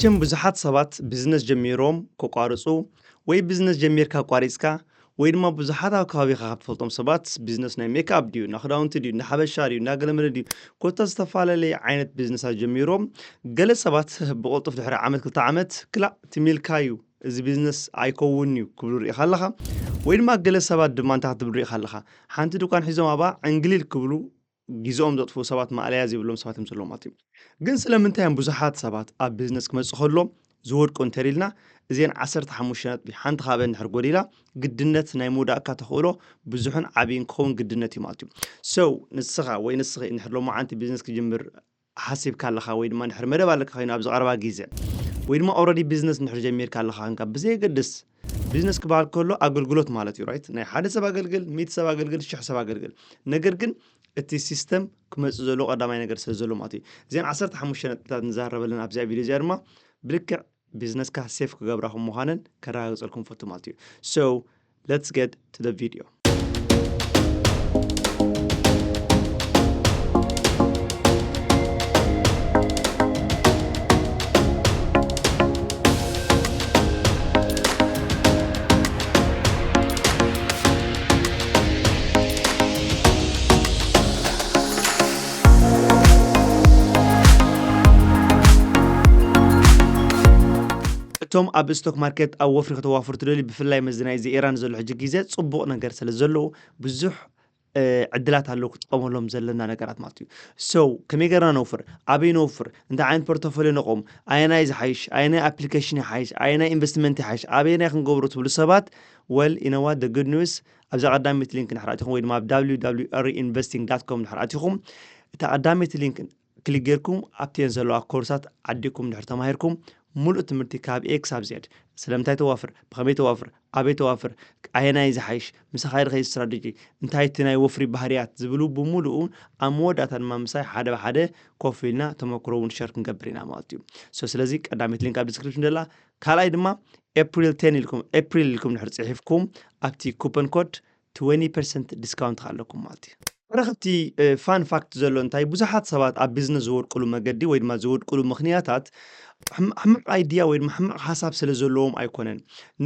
መቸም ብዙሓት ሰባት ቢዝነስ ጀሚሮም ከቋርፁ ወይ ቢዝነስ ጀሚርካ ኣቋሪፅካ ወይ ድማ ብዙሓት ኣብ ከባቢኻ ካብ ትፈልጦም ሰባት ቢዝነስ ናይ ሜክኣፕ ድዩ፣ እንዳ ክዳውንቲ ድዩ፣ እንዳ ሓበሻ ድዩ፣ እንዳ ገለመለ ድዩ፣ ኮታ ዝተፈላለየ ዓይነት ቢዝነሳት ጀሚሮም። ገለ ሰባት ብቕልጡፍ ድሕሪ ዓመት ክልተ ዓመት ክላእ ትሚልካ እዩ፣ እዚ ቢዝነስ ኣይከውን እዩ ክብሉ ርኢኻ ኣለኻ። ወይ ድማ ገለ ሰባት ድማ እንታይ ክትብል ርኢኻ ኣለኻ፣ ሓንቲ ድኳን ሒዞም ኣብኣ ዕንግሊል ክብሉ ግዜኦም ዘጥፍኡ ሰባት ማእለያ ዘይብሎም ሰባት እዮም ዘለዉ ማለት እዩ። ግን ስለምንታይ እዮም ብዙሓት ሰባት ኣብ ቢዝነስ ክመጽእ ከሎ ዝወድቁ እንተሪልና፣ እዚአን ዓሰርተ ሓሙሽተ ነጥቢ ሓንቲ ካብአን እንድሕር ጎዲላ ግድነት ናይ ምውዳእካ ተኽእሎ ብዙሕን ዓብይን ክኸውን ግድነት እዩ ማለት እዩ። So ንስኻ ወይ ንስኺ እንድሕር ሎማዓንቲ ቢዝነስ ክጅምር ሓሲብካ ኣለኻ ወይ ድማ እንድሕር መደብ ኣለካ ኮይኑ ኣብዚ ቀረባ ግዜ ወይ ድማ already ቢዝነስ እንድሕር ጀሚርካ ኣለኻ ኮንካ ብዘየገድስ ቢዝነስ ክበሃል ከሎ ኣገልግሎት ማለት እዩ right? ናይ ሓደ ሰብ ኣገልግል፣ ሚእቲ ሰብ ኣገልግል፣ ሽሕ ሰብ ኣገልግል። ነገር ግን እቲ ሲስተም ክመጽእ ዘለዎ ቀዳማይ ነገር ስለ ዘሎ ማለት እዩ። እዚአን ዓሰርተ ሓሙሽተ ነጥብታት ንዛረበለን ኣብዚኣ ቪድዮ እዚኣ ድማ ብልክዕ ቢዝነስካ ሴፍ ክገብራ ከም ምዃነን ከረጋግጸልኩም ፈቱ ማለት እዩ። So let's get to the video። እቶም ኣብ ስቶክ ማርኬት ኣብ ወፍሪ ከተዋፍሩ ትደልዩ፣ ብፍላይ መዚ ናይዚ ኢራን ዘሎ ሕጂ ግዜ ጽቡቕ ነገር ስለ ዘለዉ ብዙሕ እ፣ ዕድላት ኣለዉ ክጥቀመሎም ዘለና ነገራት ማለት እዩ። So ከመይ ገርና ነውፍር፣ ኣበይ ነውፍር፣ እንታይ ዓይነት ፖርቶፎሊዮ ነቆም፣ ኣየናይ ዝሓይሽ፣ ኣየናይ ኣፕሊኬሽን ይሓይሽ፣ ኣየናይ ኢንቨስትመንት ይሓይሽ፣ ኣበየናይ ክንገብሮ ትብሉ ሰባት፣ well you know what, the good news፣ ኣብዛ ቀዳመይቲ ሊንክ እንድሕር ኣቲኹም ወይ ድማ ኣብ www reinvesting dot com እንድሕር ኣቲኹም እታ ቀዳመይቲ ሊንክ ክሊክ ጌርኩም ኣብቲአን ዘለዋ ኮርሳት ዓዲኩም እንድሕር ተማሂርኩም ሙሉእ ትምህርቲ ካብ ኤ ክሳብ ዜድ ስለምንታይ ተዋፍር፣ ብኸመይ ተዋፍር፣ ኣበይ ተዋፍር፣ ኣየናይ ዝሓይሽ፣ ምሳኻ ይርኸይ ስትራቴጂ፣ እንታይ እቲ ናይ ወፍሪ ባህርያት ዝብሉ ብምሉኡ ኣብ መወዳእታ ድማ ምሳይ ሓደ ብሓደ ኮፍ ኢልና ተመክሮ እውን ሸር ክንገብር ኢና ማለት እዩ። So ስለዚ ቀዳመይቲ ሊንክ ኣብ ዲስክሪፕሽን ደላ፣ ካልኣይ ድማ ኤፕሪል ቴን ኢልኩም ኤፕሪል ኢልኩም እንድሕር ጽሒፍኩም ኣብቲ ኩፐን ኮድ ትወንቲ ፐርሰንት ዲስካውንት ኣለኩም ማለት እዩ። ተረኽብቲ ፋን ፋክት ዘሎ እንታይ ብዙሓት ሰባት ኣብ ቢዝነስ ዝወድቅሉ መገዲ ወይ ድማ ዝወድቅሉ ምኽንያታት ሕም- ሕማቕ ኣይድያ ወይ ድማ ሕማቕ ሓሳብ ስለ ዘለዎም ኣይኮነን።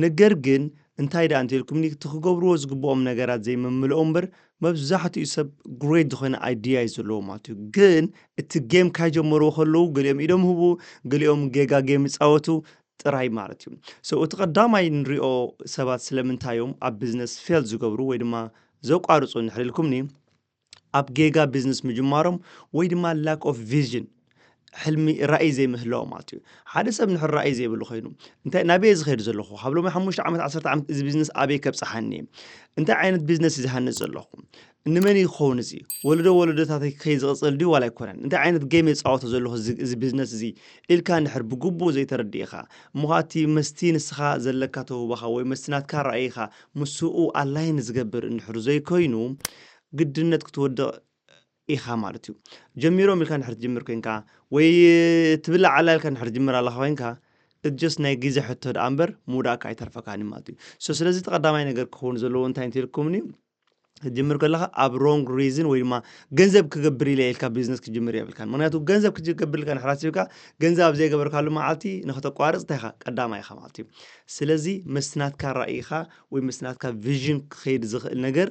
ነገር ግን እንታይ ደኣ እንተልኩምኒ እቲ ክገብርዎ ዝግብኦም ነገራት ዘይምምልኦ እምበር መብዛሕትኡ ሰብ ግሬት ዝኾነ ኣይድያ እዩ ዘለዎ ማለት እዩ። ግን እቲ ጌም ካይጀመርዎ ከለዉ ገሊኦም ኢዶም ህቡ፣ ገሊኦም ጌጋ ጌም ይፃወቱ ጥራይ ማለት እዩ። So እቲ ቀዳማይ ንሪኦ ሰባት ስለምንታይ እዮም ኣብ ቢዝነስ ፌል ዝገብሩ ወይ ድማ ዘቋርፁ እንድሕር ኢልኩምኒ ኣብ ጌጋ ቢዝነስ ምጅማሮም ወይ ድማ lack of vision ሕልሚ ራእይ ዘይምህላዎም ማለት እዩ። ሓደ ሰብ እንድሕር ራእይ ዘይብሉ ኮይኑ እንታይ ናበይ ዝኸይድ ዘለኹ፣ ካብ ሎሚ ሓሙሽተ ዓመት ዓሰርተ ዓመት እዚ ቢዝነስ ኣበይ ከብፅሓኒ፣ እንታይ ዓይነት ቢዝነስ እዩ ዝሃንፅ ዘለኹ፣ ንመን እዩ ክኸውን እዚ፣ ወለዶ ወለዶታተይ ከይ ዝቕፅል ድዩ ዋላ ኣይኮነን፣ እንታይ ዓይነት ጌም የፃወቶ ዘለኹ እዚ እዚ ቢዝነስ እዚ ኢልካ እንድሕር ብግቡእ ዘይተረድእኻ እሞ እቲ ምስቲ ንስኻ ዘለካ ተውህቦኻ ወይ ምስቲ ናትካ ራእይኻ ምስኡ ኣላይን ዝገብር እንድሕር ዘይኮይኑ ግድነት ክትወድቕ ኢኻ ማለት እዩ። ጀሚሮም ኢልካ እንድሕር ትጅምር ኮይንካ ወይ ትብላዕ ኣላ ኢልካ እንድሕር ትጅምር ኣለኻ ኮይንካ እጀስ ናይ ግዜ ሕቶ ደኣ እምበር ምውዳእካ ኣይተርፈካን እዩ ማለት እዩ። So ስለዚ እቲ ቀዳማይ ነገር ክኸውን ዘለዎ እንታይ እንተልኩምኒ ክትጅምር ከለኻ ኣብ ሮንግ ሪዝን ወይ ድማ ገንዘብ ክገብር ኢለ ኢልካ ቢዝነስ ክጅምር የብልካን። ምክንያቱ ገንዘብ ክገብር ኢልካ እንድሕር ኣሲብካ ገንዘብ ኣብ ዘይገበርካሉ መዓልቲ ንክተቋርፅ እንታይ ኢኻ ቀዳማይ ኢኻ ማለት እዩ። ስለዚ ምስቲ ናትካ ራእይኻ ወይ ምስቲ ናትካ ቪዥን ክኸይድ ዝኽእል ነገር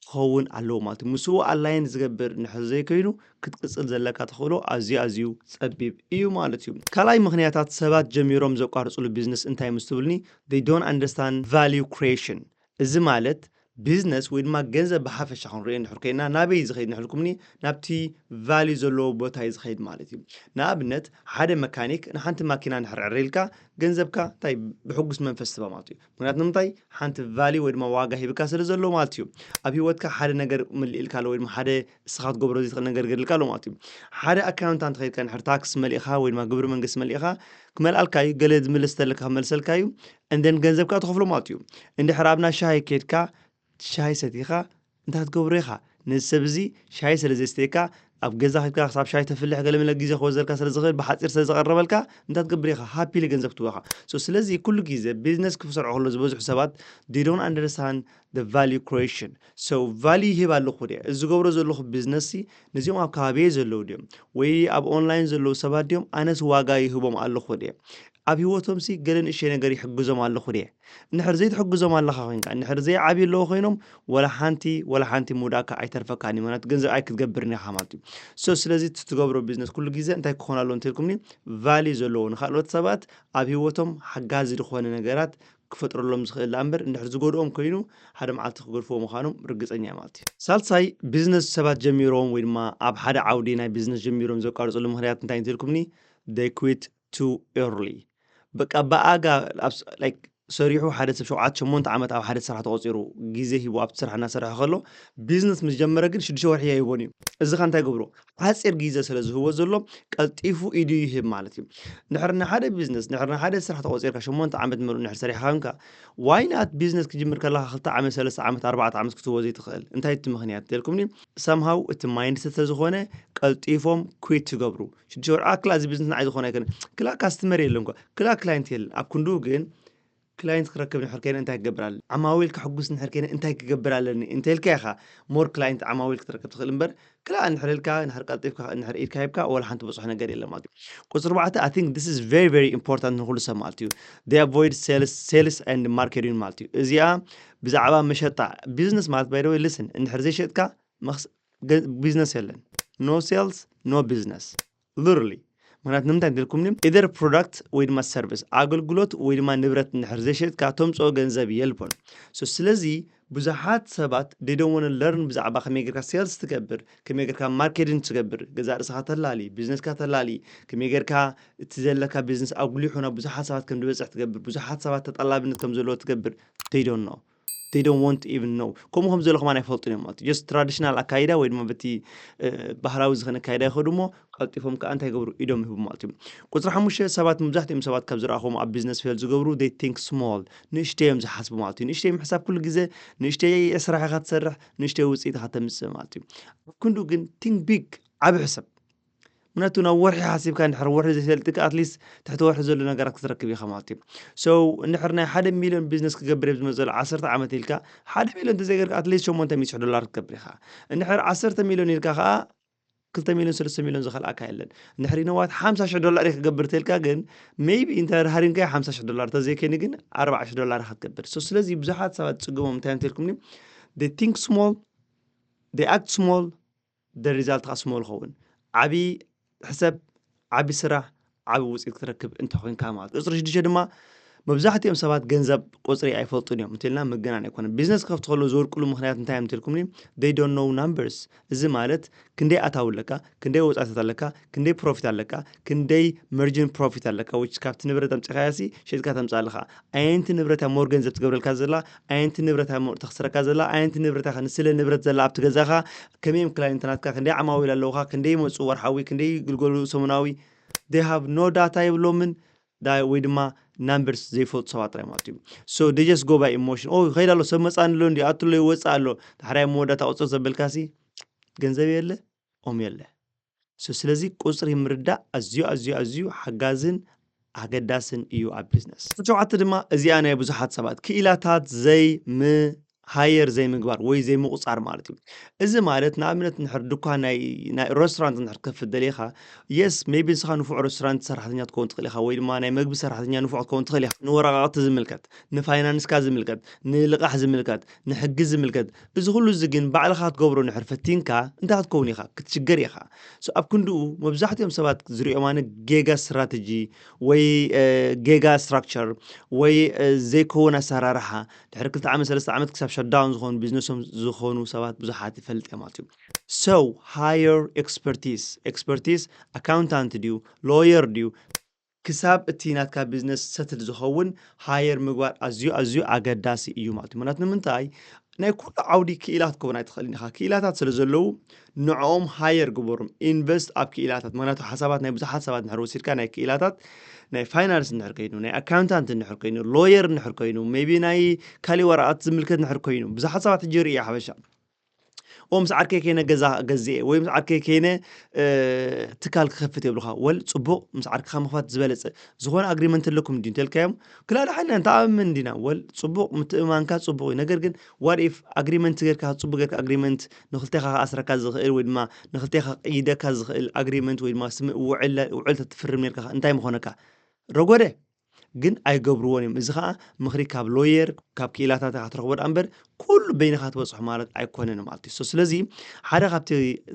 ክኸውን ኣለዎ ማለት እዩ። ምስኡ ኣላይን ዝገብር እንድሕር ዘይኮይኑ ክትቅፅል ዘለካ ተኽእሎ ኣዝዩ ኣዝዩ ፀቢብ እዩ ማለት እዩ። ካልኣይ ምኽንያታት ሰባት ጀሚሮም ዘቋርፅሉ ቢዝነስ እንታይ ምስ ትብልኒ they don't understand value creation። እዚ ማለት ቢዝነስ ወይ ድማ ገንዘብ ብሓፈሻ ክንሪኦ እንድሕር ኮይና ናበይ ዝኸይድ እንድሕር ኢልኩምኒ ናብቲ ቫልዩ ዘለዎ ቦታ እዩ ዝኸይድ ማለት እዩ። ንኣብነት ሓደ መካኒክ ንሓንቲ ማኪና እንድሕር ዕረ ኢልካ ገንዘብካ እንታይ ብሕጉስ መንፈስ ትባ ማለት እዩ። ምክንያቱ ንምንታይ ሓንቲ ቫልዩ ወይ ድማ ዋጋ ሂብካ ስለ ዘሎ ማለት እዩ። ኣብ ሂወትካ ሓደ ነገር ምልእ ኢልካ ኣሎ ወይ ድማ ሓደ እስኻ ትገብሮ ዘይትኽእል ነገር ገድልካ ኣሎ ማለት እዩ። ሓደ ኣካውንታንት ከይድካ እንድሕር ታክስ መሊእኻ ወይ ድማ ግብሪ መንግስቲ መሊእኻ ክመልኣልካ እዩ፣ ገለ ዝምልስ ተለካ ክመልሰልካ እዩ። እንደን ገንዘብካ ትኸፍሎ ማለት እዩ። እንድሕር ኣብና ሻሂ ከይድካ ሻሂ ሰቲኻ እንታይ ክትገብሮ ኢኻ? ነዚ ሰብ እዚ ሻሂ ስለ ዘስተየካ ኣብ ገዛ ከድካ ክሳብ ሻይ ተፍልሕ ገለ መለ ግዜ ክወዘልካ ስለ ዝኽእል ብሓፂር ስለ ዘቐረበልካ እንታይ ትገብር ኢኻ? ሃፒሊ ገንዘብ ክትህቦ ኢኻ። So ስለዚ ኩሉ ግዜ ቢዝነስ ክሰርዖ ከሎ ዝበዝሑ ሰባት they don't understand the value creation። So ቫልዩ ይህብ ኣለኹ ድየ? እዚ ዝገብሮ ዘለኹ ቢዝነስ ነዚኦም ኣብ ከባቢየ ዘለዉ ድዮም ወይ ኣብ ኦንላይን ዘለዉ ሰባት ድዮም? ኣነስ ዋጋ ይህቦም ኣለኹ ድየ? ኣብ ህይወቶም ሲ ገለ ንእሽተይ ነገር ይሕግዞም ኣለኹ ድየ? እንድሕር ዘይትሕግዞም ኣለኻ ኮይንካ፣ እንድሕር ዘይዓብዩ ኣለዉ ኮይኖም፣ ወላ ሓንቲ፣ ወላ ሓንቲ ምውዳእካ ኣይተርፈካን እዩ። ምኽንያቱ ገንዘብ ኣይክትገብርን ኢኻ ማለት እዩ። So ስለዚ እቲ ትገብሮ ቢዝነስ ኩሉ ግዜ እንታይ ክኾን ኣለዎ እንተልኩምኒ፣ ቫልዩ ዘለዎ፣ ንኻልኦት ሰባት ኣብ ህይወቶም ሓጋዚ ዝኾነ ነገራት ክፈጥረሎም ዝኽእል ደኣ እምበር፣ እንድሕር ዝጎድኦም ኮይኑ ሓደ መዓልቲ ክገድፍዎ ምዃኖም ርግጸኛ እየ ማለት እዩ። ሳልሳይ፣ ቢዝነስ ሰባት ጀሚሮም ወይ ድማ ኣብ ሓደ ዓውዲ ናይ ቢዝነስ ጀሚሮም ዘቋርጽሉ ምኽንያት እንታይ እንተልኩምኒ፣ they quit too early። በቃ ብኣጋ ኣብ ስ- like ሰሪሑ ሓደ ሰብ ሸውዓተ ሸሞንተ ዓመት ኣብ ሓደ ስራሕ ተቆፂሩ ግዜ ሂቡ ኣብቲ ስራሕ እናሰርሐ ከሎ ቢዝነስ ምስ ጀመረ ግን ሽዱሽተ ወርሒ ኣይህቦን እዩ። እዚ ኸ እንታይ ገብሮ? ሓፂር ግዜ ስለ ዝህቦ ዘሎ ቀልጢፉ ኢዱ ይህብ ማለት እዩ። ንድሕር ንሓደ ቢዝነስ ንድሕር ንሓደ ስራሕ ተቆፂርካ ሸሞንተ ዓመት መሉ ንድሕር ሰሪሕካ ኮንካ ዋይ ናት ቢዝነስ ክጅምር ከለካ ክልተ ዓመት ሰለስተ ዓመት ኣርባዕተ ዓመት ክትህቦ ዘይትኽእል እንታይ እቲ ምኽንያት ተልኩምኒ? ሰምሃው እቲ ማይንድሰት ስለዝኾነ ቀልጢፎም ኩዊት ትገብሩ። ሽዱሽተ ወርሒ ኣክላ እዚ ቢዝነስ ንዓይ ዝኾነ ኣይኮነ ክላ ካስትመር የለን እኳ ክላ ክላይንት የለን ኣብ ክንዱ ግን ክላይንት ክረክብ ንሕር ከይነ እንታይ ክገብር ኣለኒ? ዓማዊል ክሕጉስ ንሕር ከይነ እንታይ ክገብር ኣለኒ እንተ ኢልካ ኢኻ ሞር ክላይንት ዓማዊል ክትረክብ ትኽእል እምበር ክላ እንሕር ኢልካ ንሕር ቀልጢፍካ ንሕር ኢድካ ሂብካ ወላ ሓንቲ ብዙሕ ነገር የለን ማለት እዩ። ቁፅሪ ኣርባዕተ I think this is very very important ንኩሉ ሰብ ማለት እዩ። They avoid sales sales and marketing ማለት እዩ። እዚኣ ብዛዕባ መሸጣ ቢዝነስ ማለት by the way listen እንድሕር ዘይሸጥካ ቢዝነስ የለን። No sales no business literally። ምክንያቱ ንምንታይ እንተልኩምኒ ኢደር ፕሮዳክት ወይ ድማ ሰርቪስ ኣገልግሎት ወይ ድማ ንብረት እንድሕር ዘይሸጥካ ተምፅኦ ገንዘብ የልቦን። So ስለዚ ብዙሓት ሰባት they don't want learn ብዛዕባ ከመይ ጌርካ ሴልስ ትገብር፣ ከመይ ጌርካ ማርኬቲንግ ትገብር፣ ገዛ ርእስኻ ተላሊ፣ ቢዝነስካ ተላሊ፣ ከመይ ጌርካ እቲ ዘለካ ቢዝነስ ኣጉሊሑ ናብ ብዙሓት ሰባት ከም ዝበፅሕ ትገብር፣ ብዙሓት ሰባት ተጠላብነት ከም ዘለዎ ትገብር they don't know። They don't want even know። ከምኡ ከም ዘሎ ከማን ኣይፈልጡን እዮም ማለት እዩ። Just ትራዲሽናል ኣካይዳ ወይ ድማ በቲ ባህላዊ ዝኾነ ኣካይዳ ይኸዱ እሞ ቀልጢፎም ከዓ እንታይ ይገብሩ ኢዶም ይህቡ ማለት እዩ። ቁፅሪ ሓሙሽተ ሰባት መብዛሕትኦም ሰባት ካብ ዝረኣኹም ኣብ ቢዝነስ ፌል ዝገብሩ they think small ንእሽተይ እዮም ዝሓስቡ ማለት እዩ። ንእሽተይ ምሕሳብ ኩሉ ግዜ ንእሽተይ ስራሕ ኢኻ ትሰርሕ ንእሽተይ ውፅኢት ኢኻ ተምፅእ ማለት እዩ። ኣብ ክንዱ ግን think big ዓብ ሕሰብ ምክንያቱ ናብ ወርሒ ሓሲብካ እንድሕር ወርሒ ዘይሰልጥካ ኣትሊስት ትሕቲ ወርሒ ዘሎ ነገራት ክትረክብ ኢኻ ማለት እዩ። So እንድሕር ናይ ሓደ ሚልዮን ቢዝነስ ክገብር እየ ዝመፅእ ዘሎ ዓሰርተ ዓመት ኢልካ ሓደ ሚልዮን ተዘይገርካ ኣትሊስት ሸሞንተ ሚእቲ ሽሕ ዶላር ክትገብር ኢኻ። እንድሕር ዓሰርተ ሚልዮን ኢልካ ከዓ ክልተ ሚልዮን ሰለስተ ሚልዮን ዝኸልኣካ የለን። እንድሕር you know what ሓምሳ ሽሕ ዶላር እየ ክገብር ተልካ ግን maybe እንተ ሃሪምካዮ ሓምሳ ሽሕ ዶላር ተዘይከይኑ ግን ኣርባዓ ሽሕ ዶላር ኢኻ ትገብር። So ስለዚ ብዙሓት ሰባት ፅግሞም እንታይ እንተልኩምኒ they think small they act small the result ከዓ small ይኸውን። ዓብዪ ሕሰብ ዓብዪ ስራሕ ዓብዪ ውፅኢት ክትረክብ እንተኮይንካ ማለት እዩ። ቁፅሪ ሽዱሽተ ድማ መብዛሕትኦም ሰባት ገንዘብ ቁፅሪ ኣይፈልጡን እዮም እንተልና ምግናን ኣይኮነን። ቢዝነስ ክኸፍቱ ከለዉ ዝወድቅሉ ምክንያት እንታይ እዮም እንተልኩምኒ they don't know numbers። እዚ ማለት ክንደይ ኣታዊ ኣለካ፣ ክንደይ ወፃኢታት ኣለካ፣ ክንደይ ፕሮፊት ኣለካ፣ ክንደይ መርጅን ፕሮፊት ኣለካ which ካብቲ ንብረት ኣምፂኻያ ሲ ሸጥካ ተምፅእ ኣለካ። ኣየንቲ ንብረት እያ ሞር ገንዘብ ትገብረልካ ዘላ፣ ኣየንቲ ንብረት እያ ሞር ተኽስረካ ዘላ፣ ኣየንቲ ንብረት እያ ንስለ ንብረት ዘላ ኣብቲ ገዛኻ፣ ከመይ እዮም ክላይንት ናትካ፣ ክንደይ ዓማዊል ኣለውኻ፣ ክንደይ ይመፁ ወርሓዊ፣ ክንደይ ይግልገሉ ሰሙናዊ they have no data የብሎምን። ወይ ድማ ናምበርስ ዘይፈልጡ ሰባት ጥራይ ማለት እዩ። So they just go by emotion። ኦ ይኸይድ ኣሎ ሰብ መፃኒ ኣሎ እንዲ ኣትሎ ይወፅእ ኣሎ ዳሕራይ መወዳእታ ቁፅር ዘበልካሲ ገንዘብ የለ ኦም የለ። So ስለዚ ቁፅሪ ምርዳእ ኣዝዩ ኣዝዩ ኣዝዩ ሓጋዝን ኣገዳስን እዩ ኣብ ቢዝነስ። ሸውዓተ ድማ እዚኣ ናይ ብዙሓት ሰባት ክኢላታት ዘይ ም ሃየር ዘይምግባር ወይ ዘይምቑፃር ማለት እዩ። እዚ ማለት ንኣብነት ንድሕር ድኳን ናይ ናይ ሬስቶራንት ንድሕር ክትከፍት ደሊኻ የስ ሜቢ ንስኻ ንፉዕ ሬስቶራንት ሰራሕተኛ ትከውን ትኽእል ኢኻ ወይ ድማ ናይ መግቢ ሰራሕተኛ ንፉዕ ክትከውን ትኽእል ኢኻ። ንወረቓቕቲ ዝምልከት፣ ንፋይናንስካ ዝምልከት፣ ንልቓሕ ዝምልከት፣ ንሕጊ ዝምልከት እዚ ኩሉ እዚ ግን ባዕልኻ ክትገብሮ ንድሕር ፈቲንካ እንታይ ክትከውን ኢኻ? ክትሽገር ኢኻ። So ኣብ ክንድኡ መብዛሕትኦም ሰባት ዝሪኦም ኣነ ጌጋ ስትራተጂ ወይ ጌጋ ስትራክቸር ወይ ዘይከውን ኣሰራርሓ ድሕሪ ክልተ ዓመት ሰለስተ ዓመት ክሳብ ሸዳውን ዝኾኑ ቢዝነሶም ዝኾኑ ሰባት ብዙሓት ይፈልጥ እየ ማለት እዩ። So hire expertise expertise ኣካውንታንት ድዩ ሎየር ድዩ ክሳብ እቲ ናትካ ቢዝነስ ሰትል ዝኸውን ሃየር ምግባር ኣዝዩ ኣዝዩ ኣገዳሲ እዩ ማለት እዩ። ምክንያቱ ንምንታይ ናይ ኩሉ ዓውዲ ክኢላት ክኸውን ኣይትኽእልን ኢኻ። ክኢላታት ስለ ዘለዉ ንዕኦም ሃየር ግበሮም፣ ኢንቨስት ኣብ ክኢላታት። ምክንያቱ ሓሳባት ናይ ብዙሓት ሰባት እንድሕር ወሲድካ ናይ ክኢላታት ናይ ፋይናንስ እንድሕር ኮይኑ፣ ናይ ኣካውንታንት እንድሕር ኮይኑ፣ ሎየር እንድሕር ኮይኑ፣ ሜቢ ናይ ካሊእ ወረቐት ዝምልከት እንድሕር ኮይኑ ብዙሓት ሰባት ሕጂ ርኢ ሓበሻ ኦ ምስ ዓርከይ ከይነ ገዛ ገዝኤ ወይ ምስ ዓርከይ ከይነ ትካል ክኸፍት የብሉኻ። ወል ፅቡቕ፣ ምስ ዓርክኻ ምኽፋት ዝበለፀ። ዝኾነ ኣግሪመንት ኣለኩም እንዲ እንተልካዮም፣ ክላ ደሓን እንተኣምን እንዲና። ወል ፅቡቕ፣ ምትእማንካ ፅቡቕ እዩ። ነገር ግን ዋት ኢፍ ኣግሪመንት ጌርካ፣ ፅቡቕ ጌርካ ኣግሪመንት ንክልቴኻ ክኣስረካ ዝኽእል ወይ ድማ ንክልቴኻ ክቕይደካ ዝኽእል ኣግሪመንት ወይ ድማ ስምምዕ ውዕል ውዕል ተትፍርም ኔርካ እንታይ ምኾነካ? ረጎደ። ግን ኣይገብርዎን እዮም። እዚ ኸዓ ምኽሪ ካብ ሎየር፣ ካብ ክኢላታት ኢኻ ትረኽቦ ደኣ እምበር፣ ኩሉ በይንኻ ትበጽሖ ማለት ኣይኮነን ማለት እዩ። So ስለዚ ሓደ ካብቲ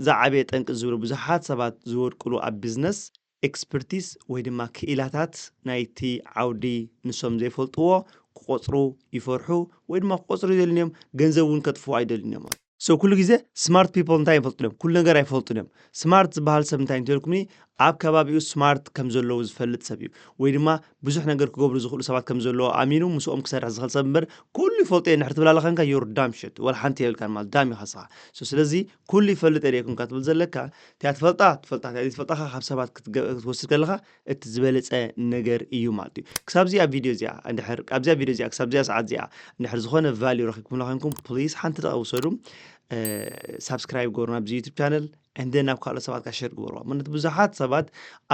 ዝዓበየ ጠንቂ ዝብሉ ብዙሓት ሰባት ዝወድቅሉ ኣብ ቢዝነስ፣ ኤክስፐርቲስ ወይ ድማ ክኢላታት ናይቲ ዓውዲ ንሶም ዘይፈልጥዎ፣ ክቆጽሩ ይፈርሑ ወይ ድማ ክቆጽሩ ኣይደልዩን እዮም፣ ገንዘብ እውን ከጥፍኡ ኣይደልዩን እዮም። So ኩሉ ግዜ ስማርት ፒፕል እንታይ ይፈልጡ እዮም? ኩሉ ነገር ኣይፈልጡን እዮም። ስማርት ዝበሃል ሰብ እንታይ እንተልኩምኒ፣ ኣብ ከባቢኡ ስማርት ከም ዘለዉ ዝፈልጥ ሰብ እዩ። ወይ ድማ ብዙሕ ነገር ክገብሩ ዝኽእሉ ሰባት ከም ዘለዉ ኣሚኑ ምስኦም ክሰርሕ ዝኽእል ሰብ እምበር፣ ኩሉ ይፈልጦ እየ እንድሕር ትብል ኣለኻ፣ ዩር ዳም ሽት፣ ወላ ሓንቲ የብልካን ማለት ዳም ኢኻ ንስኻ። So ስለዚ ኩሉ ይፈልጥ እየ ደይኮንካ ትብል ዘለካ፣ እቲኣ ትፈልጣ ትፈልጣ፣ እቲኣ ዘይትፈልጣ ካብ ሰባት ክትገ-፣ ክትወስድ ከለኻ እቲ ዝበለጸ ነገር እዩ ማለት እዩ። ክሳብ እዚኣ ቪድዮ እዚኣ እንድሕር፣ ኣብዚኣ ቪድዮ እዚኣ፣ ክሳብ እዚኣ ሰዓት እዚኣ እንድሕር ዝኾነ ቫልዩ ረኺብኩምላ ኮይንኩም፣ ፕሊዝ ሓንቲ ደቂቕ ውሰዱ። ሳብስክራይብ ግበሩ ናብዚ ዩቱብ ቻነል፣ and then ናብ ካልኦት ሰባት ከኣ ሸር ግበርዋ። ምክንያቱ ብዙሓት ሰባት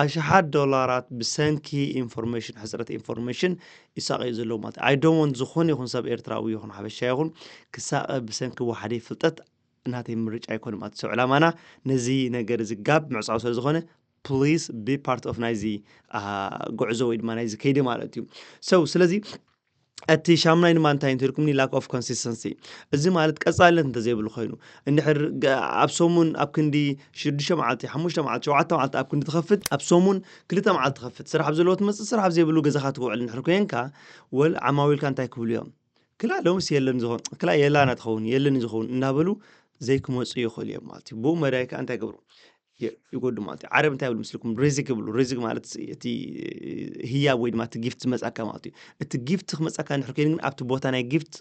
ኣሽሓት ዶላራት ብሰንኪ ኢንፎርሜሽን፣ ሕጽረት ኢንፎርሜሽን ይሳቐዩ ዘለዉ ማለት እዩ። I don't want ዝኾነ ይኹን ሰብ ኤርትራዊ ይኹን ሓበሻ ይኹን ክሳቐ ብሰንኪ ወሓደ ፍልጠት ናተይ ምርጫ ኣይኮነ ማለት እዩ። So ዕላማና ነዚ ነገር እዚ ጋብ ምዕጻው ስለ ዝኾነ፣ ፕሊዝ ቢ ፓርት ኦፍ ናይዚ፣ አ፣ ጉዕዞ ወይ ድማ ናይዚ ከይዲ ማለት እዩ። So ስለዚ እቲ ሻምናይ ድማ እንታይ እንተልኩምኒ፣ ላክ ኦፍ ኮንሲስተንሲ። እዚ ማለት ቀጻልነት እንተዘይብሉ ኮይኑ፣ እንድሕር ገ-፣ ኣብ ሰሙን ኣብ ክንዲ ሽዱሽተ መዓልቲ፣ ሓሙሽተ መዓልቲ፣ ሸውዓተ መዓልቲ ኣብ ክንዲ ትኸፍት፣ ኣብ ሰሙን ክልተ መዓልቲ ትኸፍት፣ ስራሕ ኣብ ዘለዎ ትመጽእ፣ ስራሕ ኣብ ዘይብሉ ገዛኻ ትውዕል እንድሕር ኮንካ፣ ወል ዓማዊልካ እንታይ ክብሉ እዮም? ክላ ሎምስ የለን ዝኸውን፣ ክላ የላና ትኸውን፣ የለን ዝኸውን እናበሉ ዘይክመጹ ይኽእሉ እዮም ማለት እዩ። ብኡ መዳይ ከኣ እንታይ ይገብሩ? የ-፣ ይጎዱ ማለት እዩ። ዓረብ እንታይ ይብሉ ምስልኩም? ሪዝቅ ይብሉ። ሪዝቅ ማለት እቲ ህያብ ወይ ድማ እቲ ጊፍት ዝመጻካ ማለት እዩ። እቲ ጊፍት ክመጻካ እንድሕር ኮይኑ ግን ኣብቲ ቦታ ናይ ጊፍት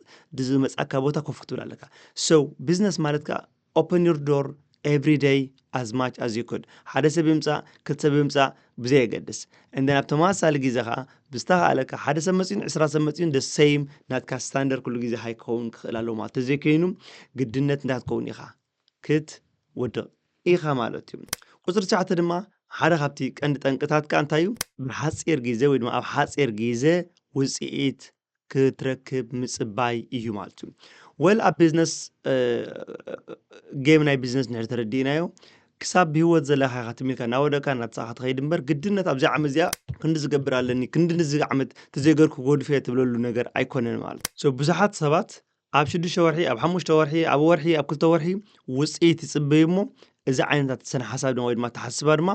ዝመጻካ ቦታ ኮፍ ክትብል ኣለካ። So ቢዝነስ ማለት ከኣ open your door every day as much as you could። ሓደ ሰብ ይምጻእ፣ ክልተ ሰብ ይምጻእ፣ ብዘየገድስ። And then ኣብ ተመሳሳሊ ግዜ ከኣ ብዝተኻእለካ ሓደ ሰብ መጺኡን ዕስራ ሰብ መጺኡን the same ናትካ ስታንደርድ ኩሉ ግዜ ሃይ ክኸውን ክኽእል ኣለዎ ማለት። ተዘይኮይኑ ግድነት እንታይ ክትከውን ኢኻ? ክትወድቕ ኢኻ ማለት እዩ። ቁጽሪ ትሽዓተ ድማ ሓደ ካብቲ ቀንዲ ጠንቅታት ከኣ እንታይ እዩ? ብሓጺር ግዜ ወይ ድማ ኣብ ሓጺር ግዜ ውጽኢት ክትረክብ ምጽባይ እዩ ማለት እዩ። ወል ኣብ ቢዝነስ፣ እ፣ ጌም ናይ ቢዝነስ እንድሕር ተረዲእናዮ፣ ክሳብ ብህይወት ዘለኻ ኢኻ ትም ኢልካ እናወደቕካ እናተሳእኻ ትኸይድ እምበር፣ ግድነት ኣብዛ ዓመት እዚኣ ክንዲ ዝገብር ኣለኒ፣ ክንዲ ንዚ ዓመት ተዘይገርኩ ክጎድፍ እየ ትብለሉ ነገር ኣይኮነን ማለት እዩ። So ብዙሓት ሰባት ኣብ ሽዱሽተ ወርሒ፣ ኣብ ሓሙሽተ ወርሒ፣ ኣብ ወርሒ፣ ኣብ ክልተ ወርሒ ውጽኢት ይጽበዩ እሞ፣ እዚ ዓይነታት ስነ ሓሳብ ድማ ወይ ድማ ኣተሓሳስባ ድማ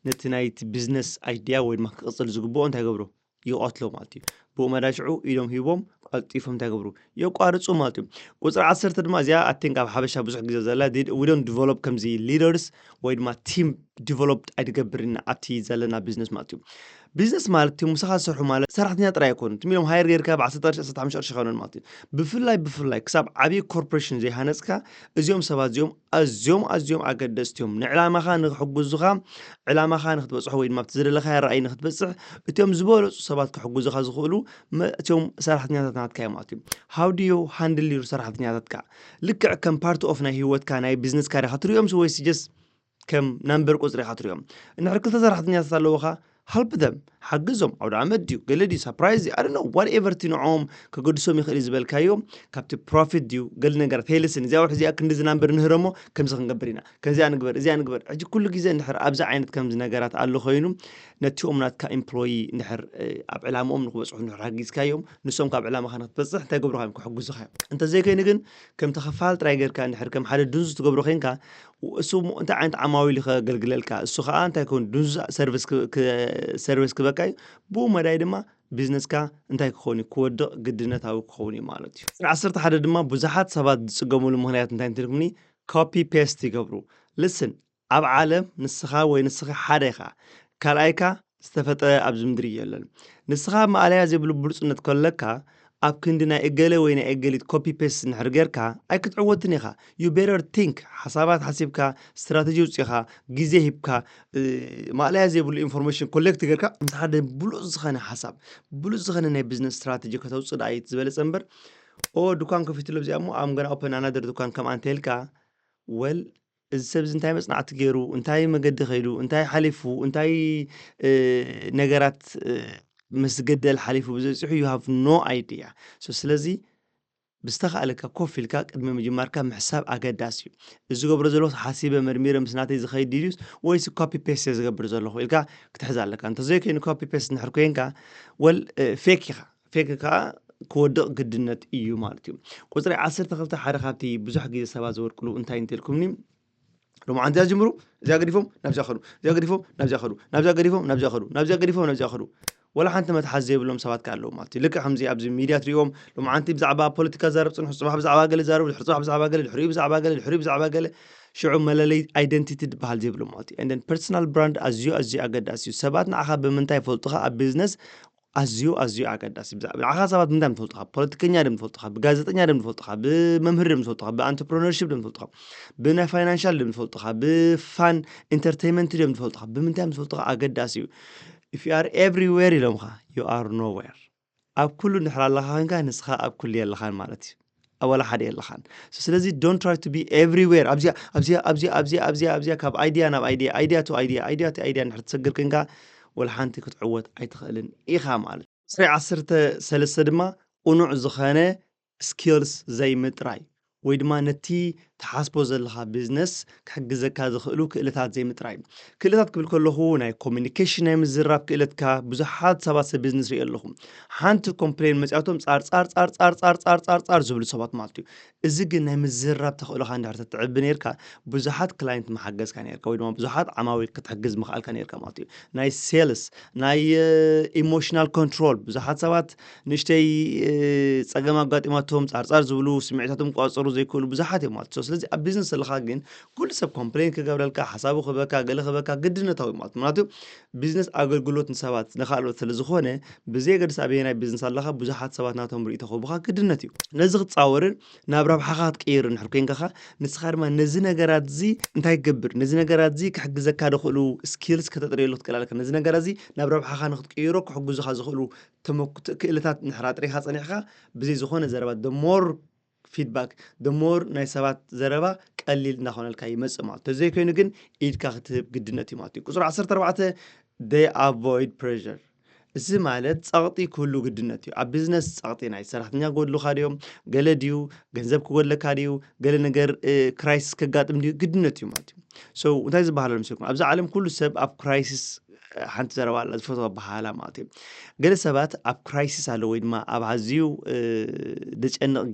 ነቲ ናይቲ ቢዝነስ ኣይድያ ወይ ድማ ክቕጽል ዝግብኦ እንታይ ይገብሮ? ይቐትሎ ማለት እዩ። ብኡ መዳይ ሽዑ ኢዶም ሂቦም ቀልጢፎም እንታይ ይገብሩ? የቋርጹ ማለት እዩ። ቁጽሪ ዓሰርተ ድማ እዚኣ ኣይ ቲንክ ኣብ ሓበሻ ብዙሕ ግዜ ዘላ ዲ-፣ we don't develop ከምዚ ሊደርስ ወይ ድማ ቲም ዲቨሎፕድ ኣይትገብርን ኢና ኣብቲ ዘለና ቢዝነስ ማለት እዩ። ቢዝነስ ማለት እቲ ምሳኻ ዝሰርሑ ማለት ሰራሕተኛ ጥራይ ኣይኮኑን። ትም ኢሎም ሃየር ጌርካ ብ ዓሰርተ ቅርሺ፣ ዓሰርተ ሓሙሽተ ቅርሺ ኣይኮኑን ማለት እዩ። ብፍላይ፣ ብፍላይ ክሳብ ዓብዪ ኮርፖሬሽን ዘይሃነጽካ እዚኦም ሰባት እዚኦም ኣዝዮም፣ ኣዝዮም ኣገደስቲ እዮም። ንዕላማኻ ንክሕግዙኻ፣ ዕላማኻ ንክትበጽሖ ወይ ድማ ኣብቲ ዝደለኻዮ ራእይ ንክትበጽሕ እቲኦም ዝበለጹ ሰባት ክሕግዙኻ ዝኽእሉ መ-፣ እቲኦም ሰራሕተኛታት ናትካ እዮም ማለት እዩ። How do you handle your ሰራሕተኛታትካ? ልክዕ ከም ፓርት ኦፍ ናይ ህይወትካ ናይ ቢዝነስካ ዲኻ ትሪኦምስ ወይስ ጀስት ከም ናምበር ቁጽሪ ኢኻ ትሪኦም? እንድሕር ክልተ ሰራሕተኛታት ኣለውኻ፣ help them፣ ሓግዞም። ኣውደ ዓመት ድዩ፣ ገለ ድዩ፣ ሳፕራይዝ ድዩ፣ I don't know፣ whatever እቲ ንዕኦም ከገድሶም ይኽእል እዩ ዝበልካዮ፣ ካብቲ ፕሮፊት ድዩ፣ ገለ ነገራት፣ ሄይ፣ ሊስን፣ እዚኣ ወርሒ እዚኣ ክንዲ ዝናምበር ንህረሞ፣ ከምዚ ክንገብር ኢና፣ ከምዚኣ ንግበር፣ እዚኣ ንግበር። ሕጂ ኩሉ ግዜ እንድሕር ኣብዚ ዓይነት ከምዚ ነገራት ኣሎ ኮይኑ፣ ነቲኦም ናትካ ኤምፕሎዪ እንድሕር፣ እ፣ ኣብ ዕላምኦም ንክበጽሑ እንድሕር ሓጊዝካዮም፣ ንሶም ካብ ዕላማኻ ንክትበጽሕ እንታይ ገብሩኻ እዮም? ክሕግዙኻ እዮም። እንተዘይኮይኑ ግን፣ ከም ተኸፋል ጥራይ ጌርካ እንድሕር ከም ሓደ ድንዙ ትገብሮ ኮይንካ፣ እሱ እሞ እንታይ ዓይነት ዓማዊል እዩ ከገልግለልካ? እሱ ኸኣ እንታይ ክኸውን? ድንዙ ሰርቪስ ክ-፣ ክ-፣ ሰርቪስ ክበካ እዩ። ብኡ መዳይ ድማ ቢዝነስካ እንታይ ክኸውን እዩ? ክወድቕ ግድነታዊ ክኸውን እዩ ማለት እዩ። ቁጽሪ ዓሰርተ ሓደ ድማ ብዙሓት ሰባት ዝጽገሙሉ ምኽንያት እንታይ እንትልኩምኒ? ኮፒ ፔስት ይገብሩ። ሊስን፣ ኣብ ዓለም ንስኻ ወይ ንስኺ ሓደ ኢኻ። ካልኣይካ ዝተፈጠረ ኣብዚ ምድሪ የለን። ንስኻ ማእለያ ዘይብሉ ብሉጽነት ከለካ፣ ኣብ ክንዲ ናይ እገለ ወይ ናይ እገሊት ኮፒ ፔስት እንድሕር ጌርካ ኣይክትዕወትን ኢኻ። You better think፣ ሓሳባት ሓሲብካ፣ ስትራተጂ ኣውጺእኻ፣ ግዜ ሂብካ፣ እ፣ ማእለያ ዘይብሉ ኢንፎርሜሽን ኮሌክት ጌርካ፣ ምስ ሓደ ብሉጽ ዝኾነ ሓሳብ፣ ብሉጽ ዝኾነ ናይ ቢዝነስ ስትራተጂ ከተውጽእ ደኣ እዩ ዝበለጸ እምበር፣ ኦ፣ ድኳን ከፊቱሎ ኣብዚኣ እሞ፣ I'm gonna open another ድኳን ከምኣ እንተ ኢልካ፣ ወል እዚ ሰብ እዚ እንታይ መጽናዕቲ ገይሩ፣ እንታይ መገዲ ከይዱ፣ እንታይ ሓሊፉ፣ እንታይ ነገራት ምስ ገደል ሓሊፉ ብዘብፅሑ you have no idea። ስለዚ ብዝተኻእለካ ኮፍ ኢልካ ቅድሚ ምጅማርካ ምሕሳብ ኣገዳሲ እዩ። እዚ ገብሮ ዘለኹ ሓሲበ መርሚረ ምስ ናተይ ዝኸይድ ድዩስ ወይስ ኮፒ ፔስት ዝገብር ዘለኹ ኢልካ ክትሕዝ ኣለካ። እንተዘይኮይኑ ኮፒ ፔስት እንድሕር ኮይንካ ወል ፌክ ኢኻ። ፌክ ከዓ ክወድቕ ግድነት እዩ ማለት እዩ። ቁፅሪ ዓሰርተ ክልተ ሓደ ካብቲ ብዙሕ ግዜ ሰባት ዝወድቅሉ እንታይ እንተልኩምኒ ሎማዓንቲ እዚኣ ጀምሩ፣ እዚኣ ገዲፎም ናብዚኣ ኸዱ፣ እዚኣ ገዲፎም ናብዚኣ ኸዱ፣ ናብዚኣ ገዲፎም ናብዚኣ ኸዱ፣ ናብዚኣ ገዲፎም ናብዚኣ ኸዱ። ወላ ሓንቲ መትሓዝ ዘይብሎም ሰባት ከ ኣለዉ ማለት እዩ። ልክዕ ከምዚ ኣብዚ ሚድያ ትሪእዎም ሎማዓንቲ ብዛዕባ ፖለቲካ ዛረብ ፅንሑ፣ ፅባሕ ብዛዕባ ገለ ዛረቡ፣ ድሕሪ ፅባሕ ብዛዕባ ገለ፣ ድሕሪኡ ብዛዕባ ገለ፣ ድሕሪኡ ብዛዕባ ገለ። ሽዑ መለለይ ኣይደንቲቲ ዝበሃል ዘይብሎም ማለት እዩ። And then personal brand ኣዝዩ ኣዝዩ ኣገዳሲ እዩ። ሰባት ንዓኻ ብምንታይ ይፈልጡኻ ኣብ ቢዝነስ ኣዝዩ ኣዝዩ ኣገዳሲ። ብዛዕባ ንዓኻ ሰባት ብምንታይ እዮም ዝፈልጡኻ? ፖለቲከኛ ድም ዝፈልጡኻ? ብጋዜጠኛ ድም ዝፈልጡኻ? ብመምህር ድም ዝፈልጡኻ? ብኣንትርፕረነርሺፕ ድም ዝፈልጡኻ? ብናይ ፋይናንሻል ድም ዝፈልጡኻ? ብፋን ኢንተርቴይንመንት ድም ዝፈልጡኻ? ብምንታይ እዮም ዝፈልጡኻ ኣገዳሲ እዩ። If you are everywhere ኢሎምኻ you are nowhere። ኣብ ኩሉ እንድሕር ኣለኻ ኮይንካ ንስኻ ኣብ ኩሉ የለኻን ማለት እዩ። ኣብ ዋላ ሓደ የለኻን። ስለዚ don't try to be everywhere። ኣብዚኣ ኣብዚኣ ኣብዚኣ ኣብዚኣ ኣብዚኣ ኣብዚኣ ካብ ኣይድያ ናብ ኣይድያ፣ ኣይድያ to ኣይድያ፣ ኣይድያ to ኣይድያ እንድሕር ትሰግር ኮይንካ ወላ ሓንቲ ክትዕወት ኣይትኽእልን ኢኻ ማለት እዩ። ቁፅሪ ዓሰርተ ሰለስተ ድማ ቅኑዕ ዝኾነ ስኪልስ ዘይምጥራይ ወይ ድማ ነቲ ትሓስቦ ዘለኻ ቢዝነስ ክሕግዘካ ዝኽእሉ ክእለታት ዘይምጥራይ። ክእለታት ክብል ከለኹ ናይ ኮሚኒኬሽን ናይ ምዝራብ ክእለትካ። ብዙሓት ሰባት ሰብ ቢዝነስ ሪኦ ኣለኹ። ሓንቲ ኮምፕሌን መፅያቶም ፃር ፃር ፃር ፃር ፃር ፃር ፃር ዝብሉ ሰባት ማለት እዩ። እዚ ግን ናይ ምዝራብ ተኽእሎኻ እንድሕር ተትዕቢ ነርካ ብዙሓት ክላይንት መሓገዝካ ነርካ ወይ ድማ ብዙሓት ዓማዊል ክትሕግዝ ምኽኣልካ ነርካ ማለት እዩ። ናይ ሴልስ ናይ ኢሞሽናል ኮንትሮል ብዙሓት ሰባት ንእሽተይ ጸገም ኣጋጢማቶም ጻርጻር ዝብሉ ስምዒታቶም ቋጸሩ ዘይክእሉ ብዙሓት እዮም ማለት። ስለዚ ኣብ ቢዝነስ ዘለኻ ግን ኩሉ ሰብ ኮምፕሌን ክገብረልካ ሓሳቡ ክበካ ገለ ክበካ ግድነታዊ ማለት ምክንያቱ ቢዝነስ ኣገልግሎት ንሰባት ንካልኦት ስለ ዝኾነ ብዘየገድስ ኣበየናይ ቢዝነስ ኣለኻ ብዙሓት ሰባት ናቶም ርእቶ ክህቡኻ ግድነት እዩ። ነዚ ክትጻወርን ናብ ረብሓኻ ክትቅይር እንድሕር ኮይንካ ንስኻ ድማ ነዚ ነገራት እዚ እንታይ ክገብር ነዚ ነገራት እዚ ክሕግዘካ ዝኽእሉ ስኪልስ ከተጥርየሉ ክትክእል ኣለካ። ነዚ ነገራት እዚ ናብ ረብሓኻ ንክትቅይሮ ክሕግዙኻ ዝኽእሉ ተመኩ- ክእለታት እንድሕር ኣጥሪኻ ጸኒሕካ ብዘይ ዝኾነ ዘረባ the more feedback the more ናይ ሰባት ዘረባ ቀሊል እናኾነልካ ይመጽእ ማለት እዩ። ተዘይኮይኑ ግን ኢድካ ክትህብ ግድነት እዩ ማለት እዩ። ቁፅሪ ዓሰርተ ኣርባዕተ they avoid pressure። እዚ ማለት ጸቕጢ ክህሉ ግድነት እዩ። ኣብ ቢዝነስ ጸቕጢ ናይ ሰራሕተኛ ክጎድሉኻ ድዮም፣ ገለ ድዩ፣ ገንዘብ ክጎድለካ ድዩ፣ ገለ ነገር ክራይሲስ ከጋጥም ድዩ ግድነት እዩ ማለት እዩ። So እንታይ ዝበሃል ኣሎ ምስልኩም ኣብዚ ዓለም ኩሉ ሰብ ኣብ ክራይሲስ ሓንቲ ዘረባ ኣላ ዝፈትዋ በሃላ ማለት እዩ። ገለ ሰባት ኣብ ክራይሲስ ኣለዉ ወይ ድማ ኣብ ኣዝዩ ደጨንቕ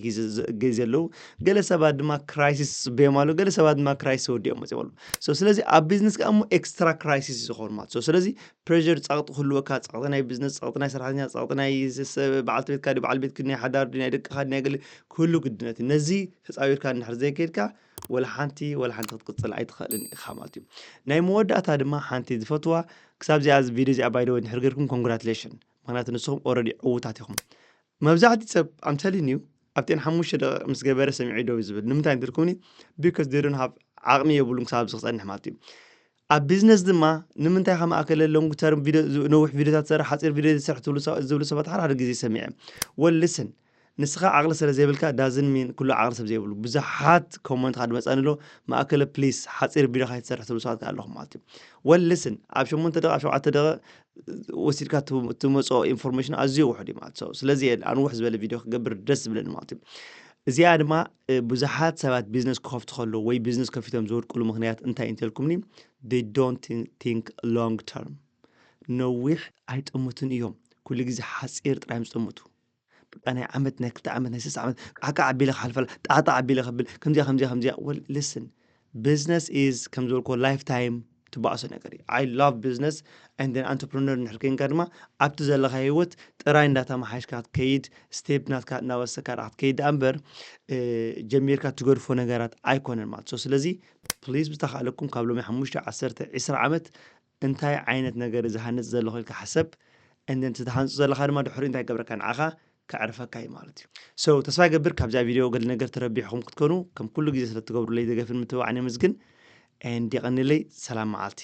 ግዜ ኣለዉ። ገለ ሰባት ድማ ክራይሲስ ዝጽበዮም ኣለዉ። ገለ ሰባት ድማ ክራይሲስ ወዲኦም መጽዮም ኣለዉ። So ስለዚ ኣብ ቢዝነስ ከኣ እሞ ኤክስትራ ክራይሲስ እዩ ዝኾኑ ማለት። So ስለዚ ፕሬር ጸቕጢ ክህልወካ ጸቕጢ ናይ ቢዝነስ ጸቕጢ ናይ ሰራሕተኛ ጸቕጢ ናይ በዓልቲ ቤትካ ድዩ በዓል ቤትክ ናይ ሓዳር ድዩ ናይ ደቅኻ ድዩ ናይ ገለ ክህሉ ግድነት እዩ። ነዚ ተጻዊርካ እንድሕር ዘይከድካ ወላ ሓንቲ ወላ ሓንቲ ክትቅጽል ኣይትኽእልን ኢኻ ማለት እዩ። ናይ መወዳእታ ድማ ሓንቲ ዝፈትዋ ክሳብ እዚኣ ቪድዮ እዚኣ ባይደወ እንድሕር ገርኩም ኮንግራትሌሽን። ምክንያቱ ንስኹም ኦረዲ ዕዉታት ኢኹም። መብዛሕቲ ሰብ ኣምተሊን እዩ ኣብተን ሓሙሽተ ደቂቕ ምስ ገበረ ሰሚዑ ደው ዝብል ንምንታይ እንትልኩምኒ because they don't have ዓቕሚ የብሉን ክሳብ ኣብዚ ክፀንሕ ማለት እዩ። ኣብ ቢዝነስ ድማ ንምንታይ ከማእከለ ሎንግ ተርም ነዊሕ ቪድዮታት ዝሰርሕ ሓፂር ቪድዮ ዝሰርሕ ዝብሉ ሰባት ሓደ ሓደ ግዜ ሰሚዐ ወል ሊስን ንስኻ ዓቕሊ ስለ ዘይብልካ ዳዝን ሚን ኩሉ ዓቕሊ ሰብ ዘይብሉ ብዙሓት ኮመንት ካድ መፃኒ ኣሎ ማእከለ ፕሊስ ሓፂር ቪድዮ ካይትሰርሕ ትብሉ ሰባት ኣለኹም ማለት እዩ። ወል ሊስን ኣብ ሸሞንተ ደቂ ኣብ ሸውዓተ ደቂ ወሲድካ ትመፅኦ ኢንፎርሜሽን ኣዝዩ ውሑድ እዩ ማለት እዩ። ስለዚ ኣንውሕ ዝበለ ቪድዮ ክገብር ደስ ዝብለኒ ማለት እዩ። እዚኣ ድማ ብዙሓት ሰባት ቢዝነስ ክኸፍቱ ከለዉ ወይ ቢዝነስ ከፊቶም ዝወድቅሉ ምኽንያት እንታይ እንተልኩምኒ they don't think long term ነዊሕ ኣይጠምቱን እዮም። ኩሉ ግዜ ሓፂር ጥራይ እዮም ዝጠምቱ። በቃ ናይ ዓመት ናይ ክልተ ዓመት ናይ ስስ ዓመት ቃዕቃዕ ኣቢለ ክሓልፈላ ጣዕጣዕ ኣቢለ ከብል ከምዚኣ ከምዚኣ ከምዚኣ ወል ሊስን ቢዝነስ ኢዝ ከም ዝበልኮ ላይፍ ታይም ትባእሶ ነገር እዩ። I love business and then entrepreneur እንድሕር ኮይንካ ድማ ኣብቲ ዘለካ ህይወት ጥራይ እንዳተመሓሽካ ክትከይድ ስቴፕ ናትካ እናወሰካ ክትከይድ ደኣ እምበር ጀሚርካ ትገድፎ ነገራት ኣይኮነን ማለት። ስለዚ ፕሊዝ ብዝተኻእለኩም ካብ ሎሚ ሓሙሽተ ዓሰርተ ዒስራ ዓመት እንታይ ዓይነት ነገር ዝሃንፅ ዘለኹ ኢልካ ሓሰብ። And then ትሃንፁ ዘለካ ድማ ድሕሪ እንታይ ገብረካ ንዓኻ ከዕርፈካ እዩ ማለት እዩ። So ተስፋ ይገብር ካብዚኣ ቪድዮ ገለ ነገር ተረቢሕኹም ክትኮኑ ከም ኩሉ ግዜ ስለ ትገብሩለይ ደገፍን ምትብባዕን የመስግን። And የቐንለይ ሰላም መዓልቲ።